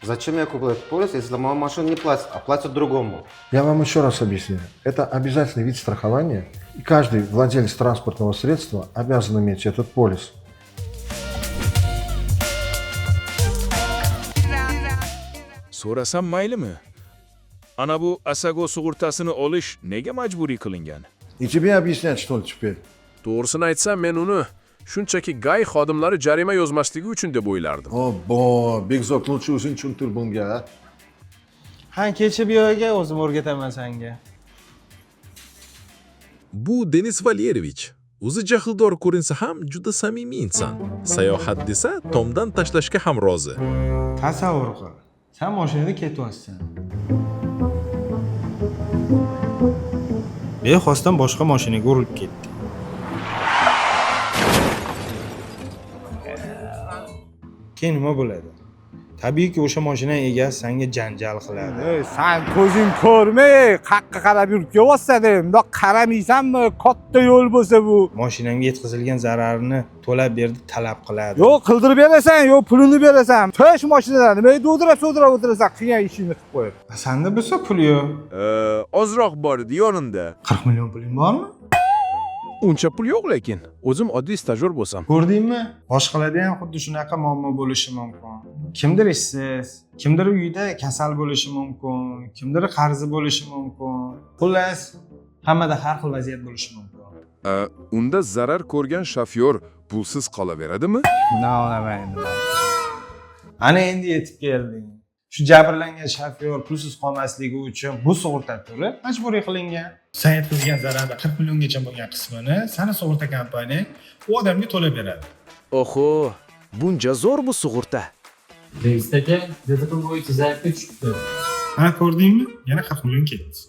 Зачем я купил этот полис, если за мою машину не платят, а платят другому? Я вам еще раз объясняю. Это обязательный вид страхования, и каждый владелец транспортного средства обязан иметь этот полис. So'rasam maylimi? Ana bu OSAGO sug'urtasini olish nega majburiy qilingan? И тебе объяснять, что ли, теперь? To'g'risini aytsam, men uni shunchaki GAI xodimlari jarima yozmasligi uchun deb o'ylardim. Obbo, Bekzod, лучше o'zing tushuntir bunga, a? Ha, kelchi bu yoqqa, o'zim o'rgataman senga. Bu Denis Valerevich. O'zi jahldor ko'rinsa ham juda samimiy inson. Sayohat desa, tomdan tashlashga ham rozi. Tasavvur qil. Sen mashinada ketyapsan. Bexosdan boshqa mashinaga urilib ketdi. Keyin nima bo'ladi? Tabiiyki, o'sha mashina egasi senga janjal qiladi. Ey, san ko'zing ko'rmay qayerqa qarab yurib kelyapsan? Ey, bundoq qaramaysanmi, katta yo'l bo'lsa bu? Mashinamga yetkazilgan zararni to'lab ber deb talab qiladi. Yo'q, qildirib berasan, yo'q, pulini berasan. Tush mashinadan, nimaga dovdirab sovdirab o'tirasan, qilgan ishingni qilib qo'yib. Sanda bo'lsa pul yo'q. Ozroq bor edi yonimda. 40 million puling bormi? Uncha pul yo'q lekin, o'zim oddiy stajyor bo'lsam. Ko'rdingmi? Boshqalarda ham xuddi shunaqa muammo bo'lishi mumkin. Kimdir ishsiz, kimdir uyida kasal bo'lishi mumkin, kimdir qarzi bo'lishi mumkin. Xullas, hammada har xil vaziyat bo'lishi mumkin. Unda zarar ko'rgan shofyor pulsiz qolaveradimi? Bundan olaman endi man. Ana endi yetib kelding. Shu jabrlangan shofyor pulsiz qolmasligi uchun bu sug'urta turi majburiy qilingan. San yetkazgan zararni 40 milliongacha bo'lgan qismini sani sug'urta kompaniyang u odamga to'lab beradi. Oho, buncha zo'r bu sug'urta. Reis aka, DTP bo'yicha заявка tushibdi. Mana, ko'rdingmi? Yana 40 million ketdi.